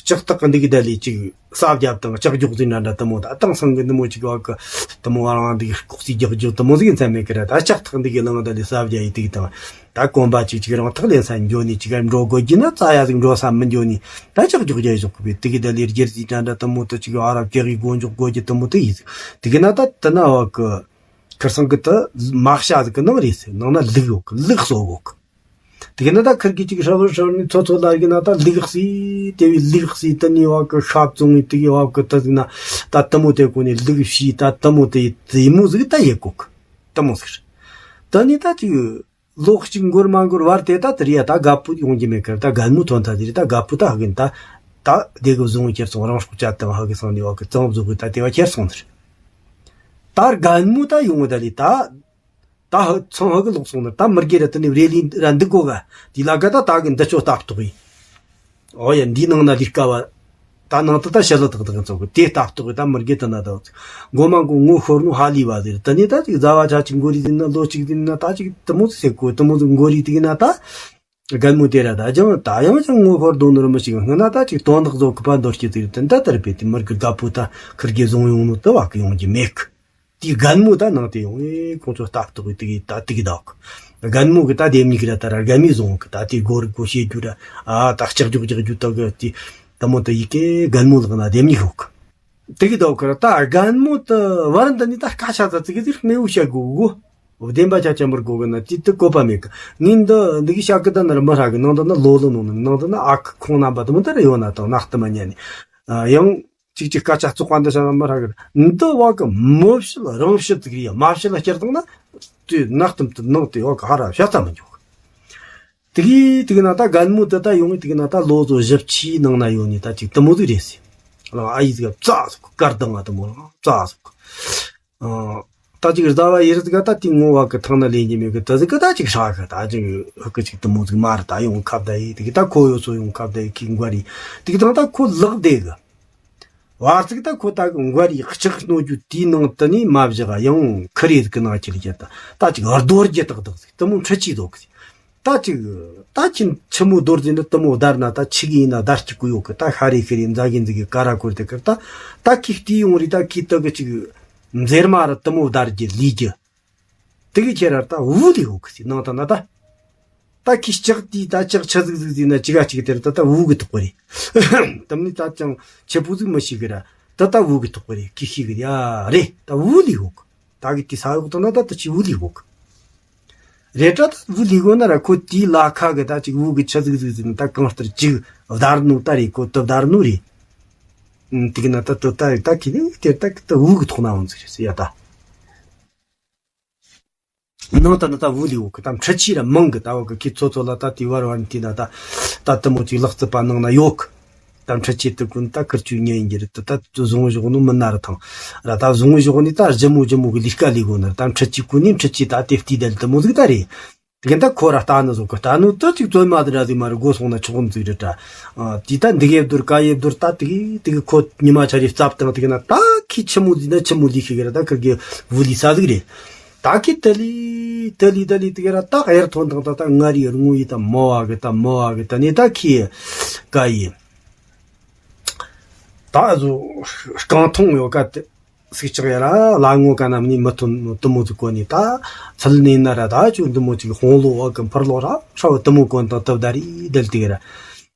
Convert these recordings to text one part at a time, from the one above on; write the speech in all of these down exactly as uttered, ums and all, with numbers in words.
ལྕགས་ཐག་གི་འདི་གི་ད་ལས་ཅིག་ས་བརྒྱབ་དང་ལྕགས་རྒྱུག་ཟིན་འདྲ་འདྲ་དུ་མོ་ད་དང་སང་གི་འདི་མོ་ཅིག་བ་གི་དུ་མོ་བ་རང་འདི་གི་ལྐོག་སི་རྒྱག་རྒྱུ་དུ་མོ་ཟིག་མཚན་མེད་གི་ར། ད་ལྕགས་ཐག་འདི་གི་ལང་ད་ལས་ས་བརྒྱ་ཡི་དེ་གི་དང་ད་གོམ་པ་ཅིག་ཅིག་རང་ཐག་ལེན་ས་འགྱོ་ནི་ཅིག་ག་འགྲོ་དགོས་རྒྱུ་ན་རྩ་ཡ་ཟིག་འགྲོ་ས་མི་འགྱོ་ནི་ད་ལྕགས་རྒྱུག་རྒྱ་ཡི་ཟོག་གི་བས་དེ་གི་ད་ལས་རྒྱལ་སྲིད་འདྲ་འདྲ་དུ་མོ་དུ་ཅིག་ཨ་རབ་རྒྱག་གི་སྒོ་འཇོག་དགོས་རྒྱུ་དུ་མོ་དུ་ཡི་ཟིག་དེ་གི་ན་ད་དུ་ན་བ་གི་ཁིར་སང་གི་དུ་མ་ཤ་ཟིག་གི་ནང་རེད་ཟེར་ནང་ན་ལུག་ཡོད་གི་ལུག་གསོ་གོ་གི་དེ་གི་ན་ད་ཁིར་གི་ཅིག་ཧྲ་བུར་ཧྲ་བུར་ནི་ཚོ་ཚོ་ལ་གི་ན་ད་ལུག་སི་དེ་བི་ལུག་སི་དེ་ནི་བ་གི་ཤ་བཙོང་ངི་དེ་གི་བ་གི་ད་ཟིག་ན་ད་དུ་མོ་དེ་གོ་ནི་ལུག་ཤི་ད་དུ་མོ་དེ་དེ་མོ་ཟིག་ད་ཡེ་གོ་གི་དུ་མོ་ཟིག་ད་ནི་ད་ཅིག་ལོ་གཅིག་འགོར་མ་འགོར་བར་དེ་ད་དེ་རིགས་ད་རྒད་པོ་ཡོང་གི་མེད་ཀི་ད་རྒན་མོ་ཐོན་ཐ་དེ་རིགས་ད་རྒད་པོ་ད་ཧ་གི་ད་ད་དེ་གི་བཟུང་ཁྱེར་སོང་རང་སྲོག་བཅད་དང་ཧ་གི་སང་ནི་བ་གི་གཙང་བཟོ་གི་ད་དེ་བ་ཁྱེར་སོང་ཟིག་ད་རྒན་མོ་ད་ཡོང་ད་ལི་ད། ད་ཧ་ཚང་ཧ་གི་ལོག་སོང་ན་ད་མི་རྒྱལ་ར་དེ་ནི་རེ་ལི་ར་འདུག་གོ་ག་དེ་ལ་ག་ད་ད་གི་འདི་ཆོ་ལྟ་རྟོག་ཡིན། ཨོ་ཡ་འདི་ནང་ན་ལི་ཀ་བ། ད་ནང་དུ་ད་ཤ་ལ་ཏག་ཏག་ཚོགས་གི་དེ་ལྟ་རྟོག་གི་ད་མི་རྒྱལ་དེ་ན་ད། མགོ་མ་མགོ་ངོ་ཤོར་ནོ་ཧ་ལི་བ་ཟེར་དེ་ནི་ད་ཅིག་ཟ་བ་ཆ་ཅིག་མགོ་རི་ཟིན་ན་ལོ་ཅིག་ཟིན་ན་ད་ཅིག་དུ་མོ་ཟེར་གོ་དུ་མོ་ཟིག་མགོ་རི་དེ་གི་ན་ད། རྒན་མོ་དེ་ར་ད་ཅང་ད་ཡང་ཅང་ངོ་ཤོར་དོ་ནོར་མི་ཞིག་སྔ་ན་ད་ཅིག་དོན་དག་བཟོ་གི་པ་འདོར་སྐྱེ་ཟིག་དེ་ད་དར་པེ་དེ་མི་རྒྱལ་རྒད་པོ་ད་ཁིར་གེ་བཟུང་ཡོང་ནོ་དུ་བ་གི་ཡོང་གི་མེད་གི་དེའི་རྒན་མོ་ད་ནང་དེ་ཡོང་ཨེ་ཁོང་ཚོ་ལྟ་རྟོག་གི་དེ་གི་ད་དེ་གི་ད་གི་རྒན་མོ་གི་ད་དེ་མི་གི་ར་ད་ར་རྒན་མི་བཟུང་གི་ད་དེ་སྒོ་རི་སྒོ་ཕྱེ་རྒྱུ་ར་ཨ་ད་ལྕགས་རྒྱུག་རྒྱག་རྒྱུ་ད་གི་དེ་ད་མོ་ད་ཡི་གེ་རྒན་མོ་ལག་ན་དེ་མི་ཤོག་གི་དེ་གི་ད་གི་ར་ད་རྒན་མོ་ད་བར་འདི་ནི་ད་སྐད་ཆ་ད་དེ་གི་དེ་མེ་བུ་བཤད་གོ་གོ་བདེན་པ་ཆ་ཆ་མར་གོ་གི་ན་དེ་དེ་བཀོད་པ་མེད་གི་ངས་འདི་འདི་གི་བཤད་གི་ད་ན་ར་མི་ཧྲ་གི་ནང་ད་ན་ལོ་ལོ་ནོ་ནང་ད་ན་ཨ་ཁི་ཁོང་རྣམ་པ་དུ་མོ་ད་ར་ཡོད་ན་ད་ནག་ཏུ་མ་ཉན་ནི་ཡང་། ཅིག་ཅིག་སྐད་ཆ་བཙོག་པ་འདི་བྱ་ན་མི་ཧྲ་གི་འདི་བ་གི་མི་བཤད་རང་བཤད་ཟིག་རེད་ཡ་མ་བཤད་ལ་བསྐྱུར་བཏང་ན་དུས་ནག་ཏུམ་དུ་ནང་དུ་བ་གི་ཧ་ར་བཤད་ཚ་མི་འཇོག་དེ་གི་དེ་གི་ན་ད་རྒན་མོ་དེ་ད་ཡོང་ངི་དེ་གི་ན་ད་ལོ་ཚོ་བཞི་བཅུའི་ནང་ན་ཡོད་ནི་ད་ཅིག་དུ་མོ་ཟིག་རེད་ཟེར་ལ་ཨ་ཡི་ཟིག་བཙག་ཟིག་དཀར་དང་ང་དུ་མོ་ལ་བཙག་ཟིག་ད་ཅིག་ཟླ་བ་ཡི་རི་ཟིག་ད་དེ་ངོ་བ་གི་ཐང་ན་ལེན་གྱི་མེད་གི་དེ་ཟིག་གི་ད་ཅིག་ཧྲ་གི་ད་ཅིག་ཧུ་གི་ཅིག་དུ་མོ་ཟིག་མ་རེད་ད་ཡོང་ཁབ་ད་ཡི་དེ་གི་ད་ཁོ་ཡོད་སོ་ཡོང་ཁབ་ད་ཡི་གི་མགོ་རི་དེ་གི་ད་ད་ཁོ་ལག་བདེ་གི་བར་ཚིག་ད་ཁོ་ད་གི་མགོ་རི་ལྕགས་སྣོད་རྒྱུ་དེའི་ནང་དུ་ནི་མ་བཞག་ཡང་ཁི་རེ་ཟིག་གི་ནང་ཁྱེར་རྒྱ་ད་ད་ཅིག་རྡོ་རྒྱ་ཏག་ཏག་ཟིག་དུ་མོ་འཕྲུལ་ཆས་ཟོ་གི་ཟིག་ད་ཅིག་ད་ཅི་ཆི་མོ་རྡོ་རྗེ་འདི་དུ་མོ་བརྡར་ན་ད་ཆི་གི་ཡིན་ན་བརྡར་གཅིག་གི་ཡོད་གི་ད་ཤ་རེ་ཤི་རེ་འཛའ་གི་འཛི་གི་ཀ་ར་ཀོར་དེ་ཀར་ད་ད་ཁི་ལྟི་ཡོང་རི་ད་ཁི་ཏི་གི་ཅིག་འཛེར་མ་ར་དུ་མོ་བརྡར་རྒྱུ་ལི་རྒྱུ་དེ་གི་ཁྱེད་ར་ད་བུ་ལི་ཡོད་གི་ཟིག་ནང་ད་ན་ད་ད་ཁི་ལྕགས་དེ་ད་ལྕགས་ཆ་ཟིག་ཟིག་ཟིག་ན་ཅི་ག་ཅིག་དེར་ད་ད་བུ་གི་ཐོག་གི་རེད་དམ་ནི་ད་ཅང་ཆེ་པོ་ཟིག་མི་ཤི་གི་ར་ད་ད་བུ་གི་ཐོག་གི་རེད་ཁི་ཤི་གི་ཡ་རེད་ད་བུ་ལི་ཡོད་གི་ད་གི་དེ་ས་འོག་ཏུ་ན་ད་ད་ཅི་བུ་ལི་འོག་རེ་ཏྲ་ད་བུ་ལི་གོ་ན་ར་ཁོ་དེའི་ལ་ཁ་གི་ད་ཅིག་བུ་གི་ཆ་ཟིག་ཟིག་ཟིག་ད་གང་ལྟར་ཅིག་བརྡར་ནུ་ད་རེ་ཁོ་ད་བརྡར་ནུ་རེ། དེ་གི་ན་ད་ད་ད་ད་གི་ནི་དེ་ད་གི་ད་བུ་གི་ཐོག་ན་འོང་ཟིག་རེད་ཟེར་ཡ་ད། ནང་ད་ན་ད་བུ་ལི་བུ་གི་ད་འཕྲུལ་ཆས་ར་མང་གི་ད་བ་གི་ཁི་ཚོ་ཚོ་ལ་ད་དེ་བར་བར་ནི་དེ་ན་ད་ད་དུ་མོ་ཅིག་ལག་རྩིད་པ་ནང་ན་ཡོད་གི་ད་འཕྲུལ་ཆས་དུ་ཀུན་ད་ཁིར་ཆུ་ཉན་ཡིན་གྱི་རེད་ད་ད་བཟུང་བཞག་ནོ་མི་ན་ར་ཐང་ར་ད་བཟུང་བཞག་ནི་ད་ཞི་མོ་ཞི་མོ་གི་ལས་ཀ་ལས་དགོ་ན་ར་ད་འཕྲུལ་ཆས་ཀུན་ནི་འཕྲུལ་ཆས་ད་དེ་བལྟས་དལ་དུ་མོ་ཟིག་ད་རེད། དེ་གི་ད་ཁོ་ར་ལྟ་ནི་བཟོ་གི་ལྟ་ནི་ད་ཅིག་བཙོན་མ་དེ་འདྲ་ཟིག་མ་རེད་སྒོ་སོང་ན་ཆོག་ནི་ཟིག་རེད་ད། དེ་ད་འདི་གེ་བསྡུར་ག་ཡེ་བསྡུར་ད་དེ་གི་དེ་གི་ཁོ་ཉི་མ་ཆ་རེ་རྩབ་དང་དེ་གི་ན་ད་ཁི་ཆི་མོ་ཟིག་ན་ཆི་མོ་ལི་ཤི་གི་ར་ད་ཁིར་གི་བུ་ལི་ས་ཟིག་རེད། ད་ཁི་ཏ་ལི་ཏ་ལི་ཏ་ལི་དེ་གི་ར་ད་གཡར་ཐོན་དང་ད་ད་ང་རི་རུ་ངུ་ཡི་ད་མོ་བ་གི་ད་མོ་བ་གི་ད་ནི་ད་ཁི་ག་ཡི་ད་ཨ་ཟོ་རྐང་ཐུང་ཡོད་ག་དེ། སུག་ཅག་ཡ་ར་ལ་ངོ་ག་ནམ་ནི་མི་ཐོན་ནོ་དུ་མོ་ཚུ་གོ་ནི་ད་ཚུལ་ནི་ན་ར་ད་ཅུ་དུ་མོ་ཅིག་ཧོང་ལོ་བ་གི་འཕར་ལོ་ར་ཧྲ་བ་དུ་མོ་གོན་དང་དུ་བ་ད་རི་དལ་ཏི་ར་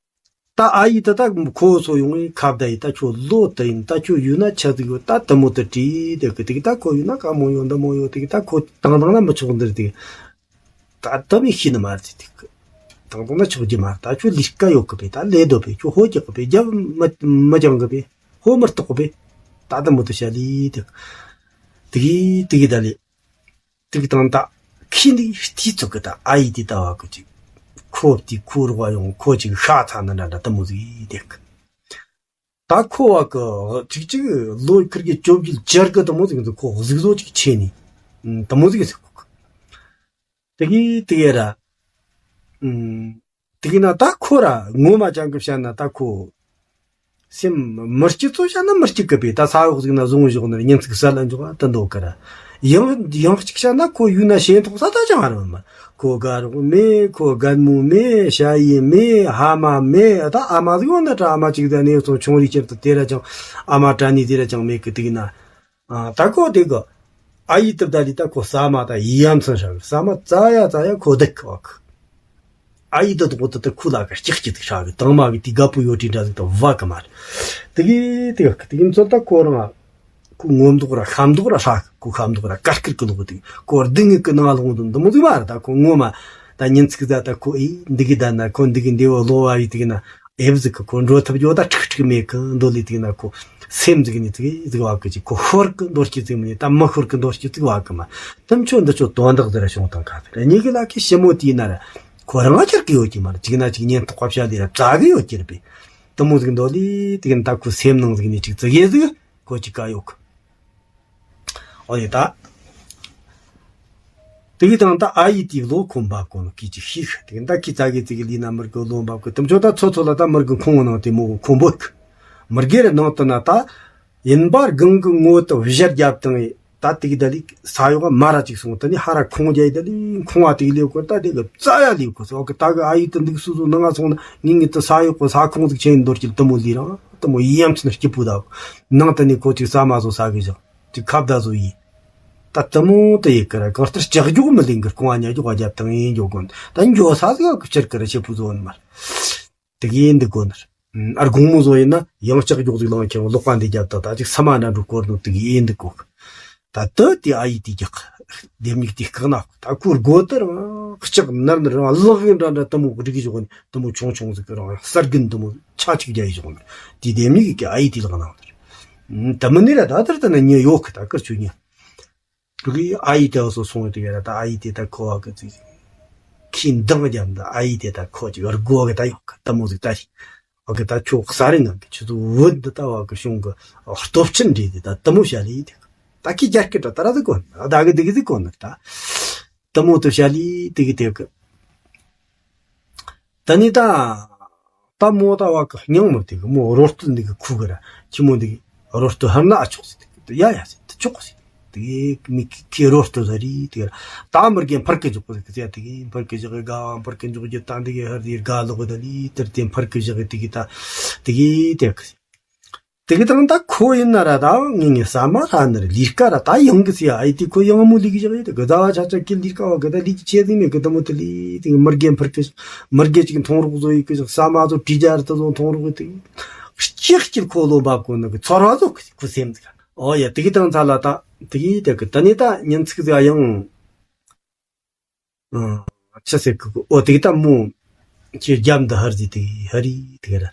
ད་ཨ་ཡི་ད་ད་ཁོ་སོ་ཡོང་ངི་ཁ་བརྡ་ཡི་ད་ཁྱོད་ལོ་དུ་ཡིན་ད་ཁྱོད་ཡུལ་ན་ཆ་ཟིག་ཡོད་ད་དུ་མོ་དུ་བྲིས་དེ་གི་དེ་གི་ད་ཁོ་ཡུལ་ན་ག་མོ་ཡོད་འདི་མོ་ཡོད་དེ་གི་ད་ཁོ་དང་དང་ན་མི་ཆོག་འདིར་དེ་ད་དུ་མི་ཤི་ནི་མ་རེད་དེ་གི་དང་དང་ན་ཆོག་རྒྱུ་མ་རེད་ད་ཁྱོད་ལས་ཀ་ཡོད་གི་པས་ད་ལས་དོ་པས་ཁྱོད་ཧོ་རྒྱག་གི་པས་རྒྱབ་མ་མ་ཅང་གི་པས། ཧོ་མི་རྟོགས་པས། ད་ལྟ་མོ་དུ་བྱ་ལི་དེ། དེ་གི་དེ་གི་ད་ལི། དེ་གི་དང་ད། ཁི་འདི་ཤི་ཙུག་གི་ད་ཨ་ཡི་དེ་ད་བ་གི་ཅིག་ཁོ་དེ་ཁོ་རོགས་ཡོང་ཁོ་ཅིག་ཤ་ཚ་ན་འདྲ་འདྲ་ལྟ་མོ་ཟིག་དེ་གི། ད་ཁོ་བ་གི་ཅིག་ཅིག་ལོ་ཁིར་གི་བཅོ་བརྒྱད་བཅར་གི་ལྟ་མོ་ཟིག་ཁོ་གཟུགས་བཟོ་ཅིག་ཆེ་ནི། ལྟ་མོ་ཟིག་ཟིག་ཁོ་གི། དེ་གི་དེ་གི་ར། དེ་གི་ན་ད་ཁོ་ར་ངོ་མ་ཅང་གི་བཤད་ན་ད་ཁོ། སེམས་མི་སྐྱིད་ཚོ་བཤད་ན་མི་སྐྱིད་གི་པས། ད་ས་འོག་ཟིག་ན་བཟུང་བཞག་ན་ཉིན་ཚིག་ས་ལ་འཇོག་ཨ་ད་འདོད་གི་ར། ཡང་ཡང་གཅིག་བཤད་ན་ཁོ་ཡུལ་ན་ཞེན་ཐོག་ས་ད་ཅང་ཨ་ར་མ། ཁོ་དགའ་རོགས་མེད། ཁོ་རྒན་མོ་མེད། ཞ་ཡི་མེད། ཧ་མ་མེད། ད་ཨ་མ་ཟིག་ཡོད་ན་ད་ཨ་མ་གཅིག་ད་ནས་ཚོ་ཆུང་རིགས་ཁྱེར་ད་དེ་ར་ཅང་ཨ་མ་དྲ་ནི་དེ་ར་ཅང་མེད་གི་དུག་ན། ཨ། ད་ཁོ་དེ་གི་ཨ་ཡི་དེ་བདག་ལི་ད་ཁོ་ཟ་མ་ད་ཡི་ཡ་མཚན་ཧྲ་གི། ཟ་མ་ཙ་ཡ་ཙ་ཡ་ཁོ་བདག་གི་བ་གི། ཨ་ཡི་དེ་དོག་དེ་ད་ཁུ་ལ་གི་ལྕགས་ཀྱི་དུག་ཧྲ་གི། དང་མ་གི་དེ་དགའ་པོ་ཡོད་དྲིན་འདྲ་ཟིག་ད་བ་གི་མ་རེད། དེ་གི་དེ་གི་དེ་གི་ཚོད་ད་ཁོ་རང་ཁོ་ངོ་མདོག་ར་ཤ་མདོག་ར་ཧྲ་གི། ཁོ་ཤ་མདོག་ར་དཀར་དཀར་གི་ལོག་གི། དེ་ཁོ་སྡུག་བསྔལ་གི་ནང་ལྷུང་དུ་འདི་མོ་ཟིག་མ་རེད། ད་ཁོ་ངོ་མ་ད་ཉིན་ཚིག་ད་ད་ཁོ་ཨི་འདི་གི་ད་ན་ཁོ་འདི་གི་འདི་བ་ལོ་བ་ཡི་དེ་གི་ན། ཨེབ་ཟིག་གི་ཁོ་འགྲོ་ཐབས་ཡོད་ད་ཁྲིག་ཁྲིག་མེད་གི། འདོད་ལས་དེ་ན་ཁོ་སེམས་ཟིག་ནི་ཙིག་ཟིག་བ་གི་ཅིག་ཁོ་ཤོར་གི། འདོར་གི་ཙིག་མིན་ད་མི་ཤོར་གི། འདོར་གི་ཙིག་བ་གི་མ། དམ་ཆོས་འདི་ཆོ་དོན་དག་ཟེར་བྱུང་དང་ག་ཟེར་ཉི་གི་ལ་ཁི་ཞི་མོ་དེ་ན་ར་ཁོ་རང་ང་ཁྱེར་གི་ཡོད་ཀྱི་མ་རེད། ཅིག་ན་ཅིག་ཉན་ཐོག་པ་བྱ་ལི་ར་བཙལ་གི་ཡོད་ཀྱི་རེད་པས། དེ་མོ་ཟིག་འདོད་ལས་དེ་གི་ད་ཁོ་སེམས་ནང་ཟིག་ནི་ཅིག་ཙིག་ཡེ་ཟིག་ཁོ་ཅིག་ག་ཡོད་གི། ཨོ་ཡེ་ད། དེ་གི་དང་ད་ཨ་ཡི་དེའི་ལོ་ཁོམ་པ་གོ་ནོ་གི་ཅིག་ཤིག་དེ་གི་ད་ཁི་ཙ་གི་ཙི་གི་ལི་ན་མི་རྒོ་ལོ་འབབ་གི། དེ་མཆོག་ད་ཚོ་ཚོ་ལ་ད་མི་རྒོ་ཁོང་ནང་དེ་མོ་གོ་ཁོམ་པོ་གི། མི་རྒེ་ར་ནང་དུ་ན་ད་ཡིན་པར་གང་གི་ངོ་དུ་བཞར་རྒྱབ་དང་ད་དེ་གི་ད་ལི་ས་ཡོག་མ་ར་ཅིག་སོང་། ད་ནི་ཧ་ར་ཁོང་རྒྱ་ཡི་ད་ལི་ཁོང་བ་དེ་གི་ལེ་གོ་ད་དེ་གི་ཙ་ཡ་ལེ་གོ་སོ་གི། ད་གི་ཨ་ཡི་དུ་འདུག་སུ་སུ་ནང་ང་སོང་ན་ངི་ངི་དུ་ས་ཡོག་གི་ས་ཁོང་ཟིག་ཆེན་འདོར་གྱི་དེ་མོ་ལི་རང་དེ་མོ་ཡི་ཡམ་ཆི་ན་སྐྱིད་པོ་ད་ནང་དུ་ནི་ཁོ་ཅིག་ས་མ་སོ་ས་གི་བཞག་ཅིག་ཁ་བརྡ་བཟོ་ཡིན། ད་དེ་མོ་དེ་ཡི་ཀ་ར་གང་ལྟར་ལྕགས་རྒྱུག་མི་ལེན་གི། རྐང་བ་ཉལ་རྒྱུག་བ་རྒྱབ་དང་ཡིན་འགྱོ་དགོན་ད་འགྱོ་ས་ཟིག་གི་ཕྱིར་ཀ་ར་ཤེས་པོ་བཟོ་ནི་མར་དེ་གི་ཡིན་འདི་དགོན་ནར། ཨར་དགོང་མོ་བཟོ་ཡིན་ན་ཡང་ལྕགས་རྒྱུག་ཟིག་ལང་ཁྱེར་ལོག་པ་འདི་རྒྱབ་ད་ད་ཅིག་ས་མ་འདྲ་འགྲོ་སྐོར་ནོ་དེ་གི་ཡིན་འདི་གོ། ད་དེ་དེ་ཨ་ཡི་དེ་རྒྱག་ལྡེམ་ཉིག་དེ་བཀག་ན་ད་ཁོ་རྒོ་དེ་རང་ལྕགས་ནར་ནར་རང་ལག་གི་འདྲ་འདྲ་དེ་མོ་སྒྲིག་གི་བཞག་ནི་དེ་མོ་ཆུང་ཆུང་ཟིག་གི་རང་ས་རྒན་དེ་མོ་ཆ་ཅིག་རྒྱ་ཡི་བཞག་ནི་དེ་ལྡེམ་ཉིག་གི་ཨ་ཡི་དེ་ལག་ན། ད་མི་ནི་ར་ད་དར་ད་ན་ཉེ་ཡོད་གི། ད་ཀར་ཆུ་ཉེ་གི་ཨ་ཡི་དེ་སོ་སོང་དེ་ཡ་ར་ད་ཨ་ཡི་དེ་ད་ཁོ་བ་གི་ཙི་ཁྱི་འདང་རྒྱབ་ད་ཨ་ཡི་དེ་ད་ཁོ་ཅིག་ར་སྒོ་གི་ད་ཡོད་གི་ད་མོ་ཟིག་ད་རི་བ་གི་ད་ཁྱོ་གསར་རི་ནང་གི་ཆུ་ཚོད་བུད་འདི་ད་བ་གི་གཞུང་གི་སྟོབས་ཆེན་འདྲེ་དེ་ད་ད་མོ་བྱ་ལི་དེ་ད་ཁྱི་རྒྱ་སྐད་ད་ད་ར་ཟིག་གོ་ད་གི་དེ་གི་ཟིག་གོ་ནི་ད་ད་མོ་དུ་བྱ་ལི་དེ་གི་དེ་གི། ད་ནི་ད། ད་མོ་ད་བ་གི་སྙིང་མི་དེ་གི་མོ་རོ་སྟོད་འདི་གི་ཁུ་གི་ར་ཁྱི་མོ་འདི་གི་རོ་སྟོད་ཧར་ན་ཨ་ཆོག་ཟེར་དེ་གི་ཡ་ཡ་ཟེར་དེ་ཆོག་གོ་ཟེར་དེ་གི་མི་གི་ཁི་རོ་སྟོད་ཟ་རི་དེ་གི་ར་ད་མི་རྒན་ཕར་གི་འཇོག་གོ་ཟེར་གི་ཟེར་དེ་གི་ཕར་གི་བཞག་གི་དགའ་བ་ཕར་གི་འཇོག་རྒྱུ་ད་འདི་གི་ཧར་དེ་དགའ་ལོག་གི་ད་ལི་དེར་དེ་ཕར་གི་བཞག་གི་དེ་གི་ད་དེ་གི་དེ་གི་ཟེར། དེ་གི་དང་ད་ཁོ་ཡིན་ན་ར་ད་ངེད་ངེད་ས་མ་ཧ་ནར་ལིར་ཀ་ར་ད་ཡང་གི་སི་ཨ་ཡི་དེ་ཁོ་ཡང་མོ་ལི་གི་ཞག་ཡི་དེ་གི་ཟླ་བ་ཆ་ཆ་ཀི་ལིར་ཀ་བ་གི་ད་ལི་ཅི་ཆེ་ཟིན་མེད་གི་ད་མོ་དེ་ལི་དེ་གི་མི་རྒན་ཕར་གི་མི་རྒན་ཅིག་མཐོང་རོགས་བཟོ་ཡི་གི་ཞག་ས་མ་ཚོ་དྲི་རྒྱ་ར་ད་བཟོ་མཐོང་རོགས་གི་དེ་གི་སྐྱིད་སྐྱིད་ཁོ་ལོ་འབབ་གོ་ནི་གི་ཚོར་བ་བཟོ་གི་ཁོ་སེམས་ཟིག་ཨོ་ཡ་དེ་གི་དང་ཚ་ལ་ད་དེ་གི་དེ་གི་ད་ནི་ད་ཉིན་ཚིག་ཟིག་ཡང་། ཨང་། ཆི་ཟེར་གི་གི་ཨོ་དེ་གི་ད་མོ། ཁྱེད་རྒྱབ་འདི་ཧར་ཟིག་དེ་ཧ་རི་དེ་གི་ར།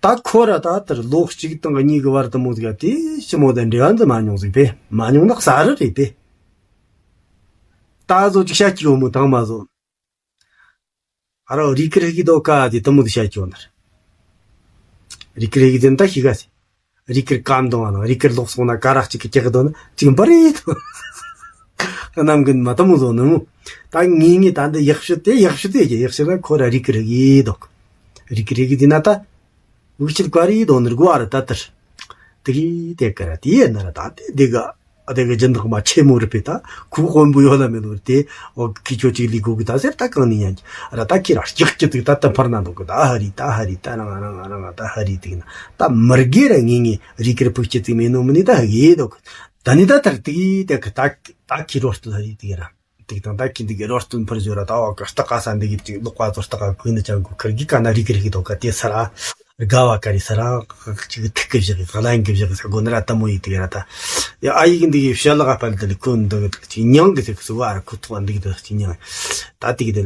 ད་ཁོ་ར་ད་ལྟར་ལོ་གཅིག་དང་གཉིས་ཀྱི་བར་དུ་མོ་ཟིག་དེ་ཞི་མོ་དང་འབྲེལ་བ་འཛིན་མ་མྱོང་ཟིག་པས་མ་མྱོང་ན་གསར་རུ་རེད་པས། ད་བཟོ་ཅིག་བཤད་ཀྱི་ཡོད་མོ་དང་མ་བཟོ། ཨ་རོ་རི་ཀིར་ཧི་དོ་ཀ་དེ་དུ་མོ་དེ་བཤད་ཀྱི་ཡོད་ནར། རི་ཀིར་ཧི་དེ་ད་ཤི་ག་སི། རི་ཀིར་ཀམ་དང་བ་ན་རི་ཀིར་ལོག་སོང་ན་ཀ་རག་ཅིག་གི་ཀྱག་དོ་ན་ཅིག་འབར་རེད་དོ། གནམ་གིན་མ་དུ་མོ་བཟོ་ནི་མོ། ད་ངེད་ངེད་ད་འདི་ཡག་ཤོས་དེ་ཡག་ཤོས་དེ་ཡག་ཤོས་ལ་ཁོ་ར་རི་ཀིར་ཧི་དོ། རི་ཀིར་ཧི་དེ་ན་ད། འུ་ཆིར་ཀ་རི་དོ་ནི་རྒོ་ཨ་ར་ད་ཏར། དེ་གི་དེ་ཀ་ར་དེ་ཡེ་ན་ར་ད་དེ་དེ་ག་ཨ་དེ་གི་སྦྱིན་བདག་མ་ཆེ་མོ་རེད་པས་ད་ཁུ་དབོན་པོ་ཡོད་ལ་མེད་ལོ་རེད་དེ་ཨོ་ཁི་ཆོ་ཅིག་ལི་གུ་གི་ད་ཟེར་ད་གང་ནི་ཡང་ར་ད་ཁྱི་ར་སྐྱག་སྐྱག་ཏིག་ད་ད་འཕར་ན་འདུག་གི་ད་ཧ་རི་ད་ཧ་རི་ད་རང་རང་རང་ད་ཧ་རི་ཏིག་ན་ད་མི་རྒས་ར་ངེད་ངེད་རི་ཀིར་ཕུག་སྐྱི་ཏིག་མེད་ནོ་མི་ནི་ད་ཧ་གི་འདུག་གི་ད་ནི་ད་ཐར་ཏིག་ད་གི་ད་ད་ཁྱི་རོ་སྟོད་ཧ་རི་ཏིག་ར། ཏིག་དང་ད་ཁྱི་འདི་གི་རོ་སྟོན་འཕུར་བཞོ་ར་ད་བ་གི་སྟག་ག་ས་འདི་གི་ཅིག་ལོག་པ་ཚོ་སྟག་ག་གོས་ནི་ཅང་གོ་ཁར་གི་ཀ་ན་རི་གི་རི་གི་དོ་ཀ་དེ་ས་ར་དགའ་བ་ཀ་རི་ས་ར་ཅིག་ཐིག་གི་བཞག་གི་གླང་གི་བཞག་གི་ས་གོ་ནི་ར་ད་མོ་ཡི་ཏིག་ར་ད་ཡ་ཨ་ཡི་གི་འདི་གི་ཤ་ལག་པ་འདི་ལི་གོན་འདི་གི་ཅིག་ཉང་གི་ཟེར་གི་སུ་བ་ར་ཁུ་ཐོག་འདི་གི་དོ་ཅིག་ཉང་ད་ཏིག་འདི་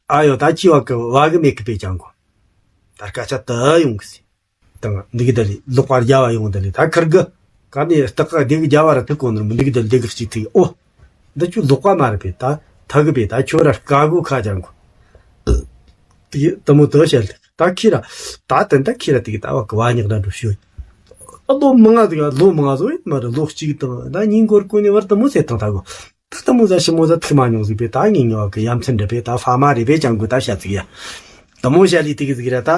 ཨ་ཡོ་ད་ཅི་བ་གི་བ་གི་མེད་གི་པེ་ཅང་གོ་ད་སྐད་ཆ་ད་ཡོང་གི་ཟེར། དང་འདི་གི་ད་ལི་ལོག་པར་རྒྱ་བ་ཡོང་ད་ལི་ད་ཁར་གི་ག་ནས་སྟག་ག་འདི་གི་རྒྱ་བ་ར་ཐུག་གོ་ནོར་མི་འདི་གི་ད་ལི་འདི་གི་ཅིག་ཐུག་ཨོ། འདི་ཆུ་ལོག་པ་མ་རེད་པས་ད་ཐག་གི་པས་ད་ཁྱོད་ར་དཀའ་གོ་ཁ་ཅང་གོ། དེ་ད་མོ་དོ་བཤད་ད་ཁྱི་ར་ད་དེ་ད་ཁྱི་ར་དེ་གི་ད་བ་གི་བ་ཉག་ར་འགྲོ་ཤོད། ཨ་ལོ་མང་ང་དེ་ག་ལོ་མང་ང་བཟོ་ཡིན་མ་རེད་ལོ་གཅིག་དང་ད་ཉིན་འགོར་གོ་ནས་བར་ད་མོ་ཟེར་དང་ད་གོ། ད་ད་མོ་ཟ་ཤི་མོ་ཟ་ཐུག་མ་མྱོང་ཟིག་པས་ད་ངེད་ངེད་བ་གི་ཡ་མཚན་འདྲ་པས་ད་ཕ་མ་རེད་པས་ཅང་གོ་ད་བཤད་ཟིག་ཡ། ད་མོ་བཤད་ལི་དེ་གི་ཟིག་ར་ད།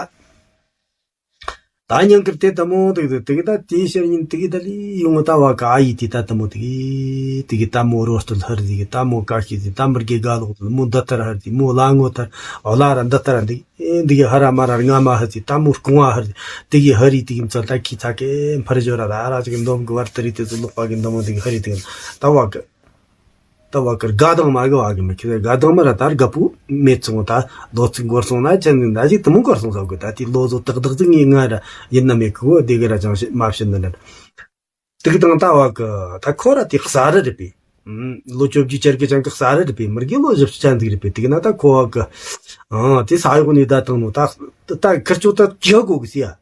ད་ཉིན་ཀར་དེ་ལྟ་མོ་དེ་གི་དེ་གི་ད་དེའི་ཕྱིར་ཉིན་དེ་གི་ད་ལི་ཡོང་ད་བ་གི་ཨ་ཡི་དེ་ད་ལྟ་མོ་དེ་གི་དེ་གི་ད་མོ་རོ་སྟོད་ཧར་དེ་གི་ད་མོ་ཀ་ཤི་དེ་ད་མི་དགེ་དགའ་ལོག་དེ་མོ་འདི་ལྟར་ཧར་དེ་མོ་ལ་ངོ་ལྟར་བ་ལ་ར་འདི་ལྟར་འདི་འདི་གི་ཧ་ར་མ་ར་རྔ་མ་ཧར་དེ་ད་མོ་རྐུང་བ་ཧར་དེ་གི་ཧ་རི་དེ་གི་མཚོ་ད་ཁི་ཚ་གེ་འཕར་ཞོ་ར་ད་ཨ་ར་ཅིག་འདོམ་གི་བར་དེ་རི་དེ་ཚོ་ལོག་པ་གི་འདི་མོ་དེ་གི་ཧ་རི་དེ་གི་ད་བ་གི་ད་བ་ཀར་དགའ་དང་མ་དགའ་བ་གི་མི་ཁྱེད་དགའ་དང་མ་ར་ད་དགའ་པོ་མེད་སོང་། ད་ལོ་ཚིགས་འགོར་སོང་ན་ཅན་ཟིག་འདའ་ཞིག་དུ་མོ་འགོར་སོང་ཟེར་གི། ད་དེ་ལོ་ཟོ་ཏག་ཏག་ཟིག་ངས་ང་ར་ཡིན་ན་མེད་གི་བོ་དེ་གི་ར་ཅང་མ་བྱིན་ནི་ལ། དུག་དང་ད་བ་གི་ད་ཁོ་ར་དེ་གསར་རི་རེད་པས། ལོ་བཅོ་བརྒྱད་ཅར་གི་ཅང་གི་གསར་རི་རེད་པས། མི་དགེ་ལོ་བཞི་བཅུ་ཅན་ཟིག་རེད་པས། དེ་གི་ན་ད་ཁོ་བ་གི་ཨང་དེ་ས་གཡོག་ནས་ད་བཏང་ནོ་ད་ད་ཁིར་ཆོ་ད་ཅི་གོ་གི་སི་ཡ།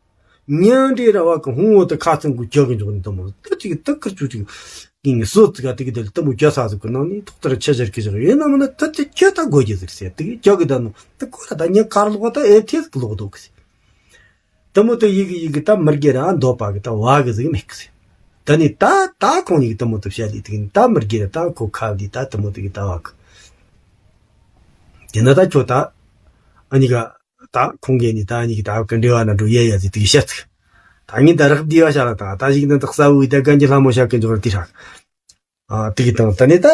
ཉིན་འདྲེ་ར་བ་གི་ཧུང་བོ་དུ་ཁ་ཚང་གི་རྒྱག་གི་འཇོག་ནི་དུ་མོ་དུ་ཅིག་དུ་ཁུར་ཆུ་ཅིག་ཡིན་གི་སོ་ཙི་ག་དུ་གི་དུ་དུ་མོ་རྒྱ་ས་ཟིག་གི་ནང་ནི་ཐོག་ལྟར་ཆ་ཆར་གི་ཞག་ཡོད་ན་མིན་ན་དུ་ཅི་ཁྱོད་ད་དགོས་རྒྱུ་ཟིག་ཟེར་དུ་གི་རྒྱག་གི་ད་ནོ་དུ་ཁོ་ར་ད་ཉིན་ཁར་ལོག་ད་ཨེ་ཐེ་ཟིག་ལོག་འདུག་གི་ཟེར། དུ་མོ་དུ་ཡི་གི་ཡི་གི་ད་མི་དགེ་ར་འདོད་པ་གི་ད་བ་གི་ཟིག་མེད་གི་ཟེར། ད་ནི་ད་ད་ཁོང་ཡི་གི་དུ་མོ་དུ་བཤད་ལི་དུ་གི་ད་མི་དགེ་ར་ད་ཁོ་ཁ་ལི་ད་དུ་མོ་དུ་གི་ད་བ་གི་དེ་ན་ད་ཁྱོད་ད་ཨ་ནི་ག་ད་ཁོང་གིས་ནི་ད་ནི་ད་གི་འབྲེལ་བ་ན་འགྲོ་ཡ་ཡ་ཟི་དེ་གི་བཤད་ཚིག་ད་ངས་ད་རག་བསྡུས་བ་བྱ་ལ་ད་ད་ཞིག་ནི་ད་གསལ་བོའི་ད་གན་གྱི་ལྷ་མོ་བྱ་གི་འཇོག་ར་དེ་ཧྲག་ཨ་དེ་གི་དང་ད་ནི་ད་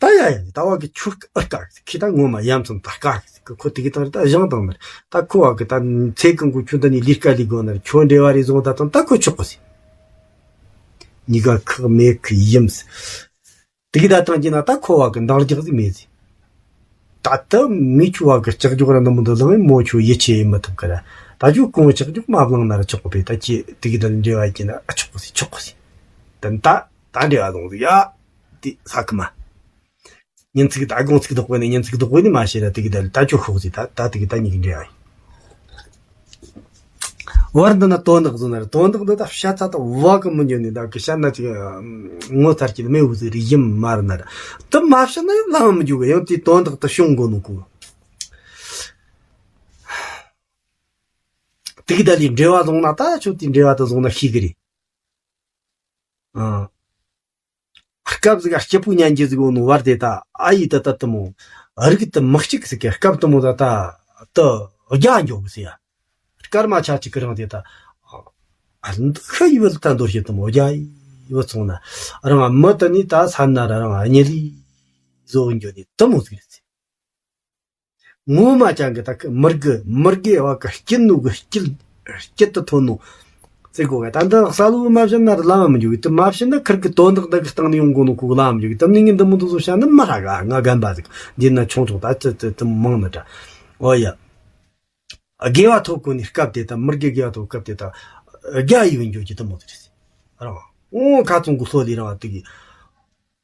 ད་ཡ་ཡ་ནི་ད་བ་གི་ཆུ་ཨ་དཀའ་གི་ཁི་ད་ངོ་མ་ཡ་མཚན་ད་དཀའ་གི་ཁོ་དེ་གི་དང་ད་བཞེངས་དང་མེད་ད་ཁོ་བ་གི་ད་ཚེ་གང་གི་ཁྱོད་ད་ནི་ལས་ཀ་ལས་དགོ་ན་ཁྱོད་འབྲེལ་བ་རེ་བཟུང་ད་དང་ད་ཁོ་ཆོག་གི་ཟི་ཉི་ག་ཁག་མེད་གི་ཡིམ་ཟི། དེ་གི་ད་ཐང་གི་ན་ད་ཁོ་བ་གི་འདང་རྒྱག་ཟིག་མེད་ཟིག་ད་ལྟ་མི་ཆུ་བ་གི་ལྕགས་སྒྱོག་ར་འདི་མོ་འདི་ལངས་མོ་ཆུ་ཡིད་ཆེས་ཡིན་མི་ཐུབ་གི་ར། ད་ཆུ་གོང་ལྕགས་སྒྱོག་མ་བླངས་ན་ར་ཆོག་གི་པས་ད་ཀྱི་དེ་གི་ད་འབྲེལ་བ་ཀྱི་ན་ཨ་ཆོག་གི་ཟིག་ཆོག་གི་ཟིག་ད་ད་ད་འབྲེལ་བ་ལོང་ཟིག་ཡ། དེ་ས་ཁི་མ། ཉིན་ཚིག་ད་དགོང་ཚིག་ལྡོག་པ་ནི་ཉིན་ཚིག་ལྡོག་པ་ནི་མ་ཤེས་ར་དེ་གི་ད་ད་ཆུ་ཤོག་ཟིག་ད་ད་དེ་གི་ད་ཉིག་འབྲེལ་བ་ཡིན། བར་འདི་ན་དོན་དག་བཟོ་ན་རེད། དོན་དག་འདི་ད་བཤད་ཚ་ད་བ་གི་མི་འཇོན་ནི་ད་གི་བཤད་ན་ཅིག་ངོ་ཚར་གྱི་མེ་འུ་ཟིག་རེད་ཡིན་མ་རེད་ན་རེད། དུ་མ་བཤད་ན་ཡང་ལང་མི་འཇུག་གི་ཡང་དེ་དོན་དག་ད་བྱུང་དགོ་ནོ་གོ། དེ་གི་ད་ལས་འབྲེལ་བ་བཟུང་ན་ད་ཆོ་དེ་འབྲེལ་བ་ད་བཟུང་ན་ཤེས་གི་རེད། ཨ། སྐབས་ཟིག་སྐྱིད་པོ་ཉན་གྱི་ཟིག་འོ་ནོ་བར་དེ་ད་ཨ་ཡི་ད་ད་དུ་མོ་རིགས་དུ་མི་གཅིག་ཟིག་གི་སྐབས་དུ་མོ་ད་ད་དུ་རྒྱ་འཇོག་གི་ཟེ་ཡ། སྐར་མ་ཆ་གཅིག་གི་རིང་དེ་ད་ཨ་འདི་ཤི་ཡི་བལ་ད་འདོར་ཞིག་དུ་མོ་རྒྱ་ཡི་བུ་ཚོང་ན་རང་མི་དུ་ནི་ད་ས་ན་ར་རང་གཉིད་ལི་བཟོ་འགྱོ་ནི་དུ་མོ་ཟིག་རེད་ཟེ། ངོ་མ་ཅང་གི་ད་ཁི་མི་དགེ་མི་དགེ་བ་གི་སྐྱིད་ནོ་གི་སྐྱིད་སྐྱིད་དུ་ཐོན་ནོ། ཙི་གོ་ག་ད་འདི་ས་ལུ་མ་བྱིན་ན་ལ་མ་མི་འཇུག་གི་དུ་མ་བྱིན་ན་ཁིར་གི་དོན་དག་འདི་གི་སྟེང་ནས་ཡོང་དགོ་ནོ་ཁུ་གི་ལ་མི་འཇུག་གི་དུ་ནི་ངི་འདི་མོ་འདི་ཚོ་བྱ་ནི་མ་ར་ག་ང་རྒན་པ་ཟིག་འདི་ན་ཆུང་ཆུང་ད་ཙི་ཙི་དུ་མང་ནི་ད། ཨོ་ཡ། དགེ་བ་ཐོབ་གོ་ནི་སྐབས་དེ་ད་མི་དགེ་དགེ་བ་ཐོབ་སྐབས་དེ་ད་རྒྱ་ཡི་བིན་འཇུག་གི་དུ་མོ་དེ་རེད། རང་ཨོ་ཁ་ཚོང་གི་ལྷོ་ལི་རང་དུ་གི་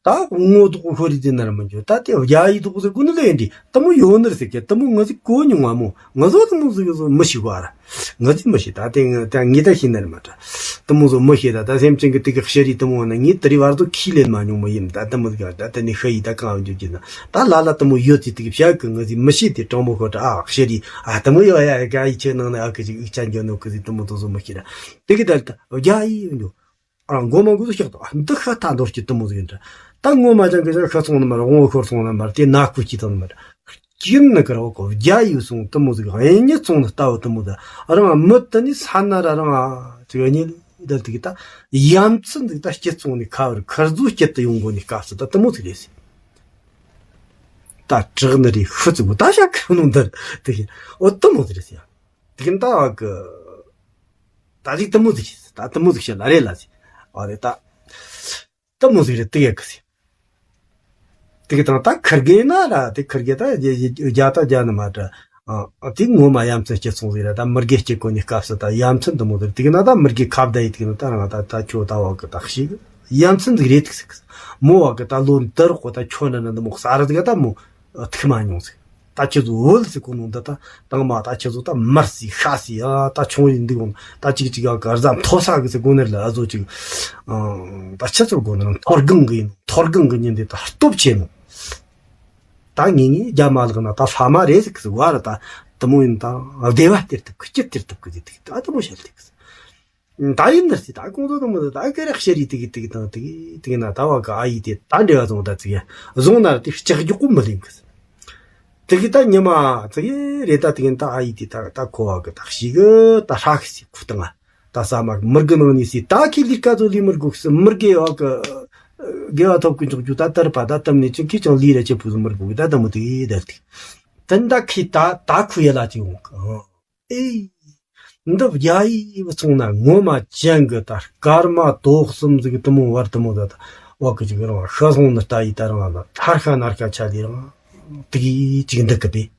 ད་ངོ་དོག་ཤོ་རི་དེ་ནར་མི་འགྱོ། ད་དེ་རྒྱ་ཡི་དོག་ཟེར་གོ་ནི་ལས་འདི་དུ་མོ་ཡོད་ནར་ཟེར་གི་དུ་མོ་ང་ཟིག་གོ་མྱོང་བ་མོ་ང་ཟོ་དུ་མོ་ཟིག་ཟོ་མི་ཤི་བ་ར་ང་ཟིག་མི་ཤི། ད་དེ་ང་ད་ངི་ད་ཤི་ནར་མ་ད་དུ་མོ་ཟོ་མི་ཤི། ད་ད་སེམས་ཅན་གི་དེ་གི་ཤི་རི་དུ་མོ་ན་ངི་དེ་རི་བར་དུ་ཁི་ལེན་མ་མྱོང་མོ་ཡིན། ད་དུ་མོ་ཟིག་ད་ད་ནི་ཤི་ཡི་ད་གང་འཇུག་གི་ན་ད་ལ་ལ་དུ་མོ་ཡོད་ཚེ་དེ་གི་བྱ་གི་ང་ཟིག་མི་ཤི། དེ་གྲོང་མོ་ཁོ་ད་ཨ་ཤི་རི་ཨ་དུ་མོ་ཡོད་ཡ་ག་ཡི་ཆེ་ནང་ན་ཨ་གི་ཅིག་ཨིག་ཆ་འགྱོ་ནོ་གི་ཟིག་དུ་མོ་དུ་ཟོ་མི་ཤི་ར་དེ་གི་ད་ད་རྒྱ་ཡི་འགྱོ། ཨ་མགོ་མ་མགོ་ཚོ་ཤག་ཏོ། འདི་ཤ་ཐག་འདོར་གྱི་དུ་མོ་ཟིག་ཡིན་འདྲ། ད་ངོ་མ་ཅང་གི་ཅང་ཤ་ཚོང་ནི་མ་ར་ངོ་ཤོར་སོང་ནི་མ་ར་དེ་ན་ཁུ་ཅི་དང་ནི་མ་ར་སྐྱིད་ནི་ཀ་ར་བ་གོ་རྒྱ་ཡུལ་སོང་དུ་མོ་ཟིག་ཨེ་ཉི་ཚོང་ནི་ལྟ་བུ་དུ་མོ་ཟིག་རང་མི་དུ་ནི་ས་ན་ར་རང་ཨ་ཅི་ཨེ་ཉི་ལི་དལ་དུ་གི་ད་ཡ་མཚན་ཟིག་ད་སྐྱིད་ཚོང་ནི་ཁ་བར་ཁར་ཟུ་སྐྱིད་དུ་ཡོང་གོ་ནི་སྐབས་སུ་ད་དུ་མོ་ཟིག་རེད་ཟིག་ད་དྲག་ནི་རེད་ཤུ་ཙི་གོ་ད་ཤ་ཁ་ནོ་འདིར་དུ་གི་ཨོ་དུ་མོ་ཟིག་རེད་ཟིག་ཡ། དེ་གི་ད་བ་གི། ད་ཅིག་དུ་མོ་ཟིག་ད་དུ་མོ་ཟིག་བཤད་ལ་རེད་ལ་ཟིག་ཨ་རེད་ད། དུ་མོ་ཟིག་རེད་དེ་གི་ཟིག་དེ་གི་དང་ད་ཁིར་གེ་ན་ར་དེ་ཁིར་གེ་ད་རྒྱ་ད་རྒྱ་ནི་མ་ད། ཨ་དེ་ངོ་མ་ཡ་མཚན་སྐྱེ་སོང་ཟིག་ར་ད་མི་དགེ་སྐྱེ་གོ་ནི་སྐབས་སུ་ད་ཡ་མཚན་དུ་མོ་ཟིག་དེ་གི་ན་ད་མི་དགེ་ཁ་བརྡ་ཡི་དེ་གི་ན་ད་རང་ད་ད་ཁྱོད་ད་བ་གི་ད་ཤིག་ཡ་མཚན་ཟིག་རེད་དེ་ཟིག་མོ་བ་གི་ད་ལོ་འདི་རོགས་གོ་ད་ཁྱོད་ན་ན་འདི་མོ་གསར་ཟིག་ད་མོ། ཐུག་མ་མྱོང་ཟིག་ད་ཁྱེད་ཚོ་བོད་ཟིག་གོ་ནོ་འདི་ད་དང་མ་ད་ཁྱེད་ཚོ་ད་མར་སི་ཤ་སི་ཨ་ད་ཆུང་རིང་འདི་གོ་ད་ཅིག་ཅིག་ཨ་གར་ཟ་མཐོ་ས་གི་ཟིག་གོ་ནེར་ལ་ཨ་ཟོ་ཅིག་ཨ་ད་ཁྱེད་ཚོ་གོ་ནོ་མཐོ་སྒང་གི་ཡིན། མཐོ་སྒང་གི་ཉིན་འདི་ད་སྟོབས་ཆེ་ནོ། ད་ངེད་ངེད་རྒྱ་མ་ལག་ན་ད་ཧྥ་མ་རེད་ཟིག་གི་ཟིག་བ་ར་ད་དུ་མོ་ཡིན་ད་བདེ་བ་སྟེར་ཐུབ་གི་སྐྱིད་སྟེར་ཐུབ་གི་ཟིག་ད་དུ་མོ་བཤད་ཐུབ་གི་ཟིག་ད་ཡིན་ནི་རེད། ད་ཁོང་ཚོ་དང་མོ་ད་ཀ་རེ་ཤེ་རི་ཏི་གི་ཏི་གི་དང་ཏི་གི་ཏི་གི་ན་ད་བ་ག་ཨ་ཡི་དེ་ད་འབྲེལ་བ་བཟུང་ད་ཙི་གི་བཟུང་ན་དེ་ལྕགས་རྒྱུག་གོ་མི་ལེན་གི། དེ་གི་ད་ཉི་མ་དེ་གི་རེད། ད་དེ་གི་ད་ཨ་ཡི་དེ་ད་ད་ཁོ་བ་གི་ད་ཤི་གི་ད་ཧྲ་གི་སི་ཁུ་ཏང་ད་ས་མ་མུར་གི་ནང་ནས་སི་ད་ཁི་ལི་ཀ་ཚོ་ལི་མུར་གུག་སི་མུར་གི་བ་གི་དགེ་བ་ཐོབ་གི་འཇོག་རྒྱུ་ད་དར་པ་ད་དམ་ནས་ཅིང་ཁི་ཅང་ལི་ར་ཆེ་བུ་སི་མུར་གུག་ད་ད་མུ་དེ་གི་ད་དེ་ད་ད་ཁི་ད་ད་ཁུ་ཡ་ལ་ཅིག་འོང་གི་ཨེ། འདི་བརྒྱ་ཡིས་བཙོང་ན་ངོ་མ་ཅན་གི་ད་སྐར་མ་དོག་གསུམ་ཟིག་དུ་མོ་བར་དུ་མོ་ད་ད་བ་གི་ཅིག་རང་ཤ་སོང་ནི་ལྟ་ཡི་ད་རང་ལ་ཐར་ཤ་ནར་ཤ་ཆ་ལི་རང་དེ་གི་ཅིག་འདི་གི་པེ་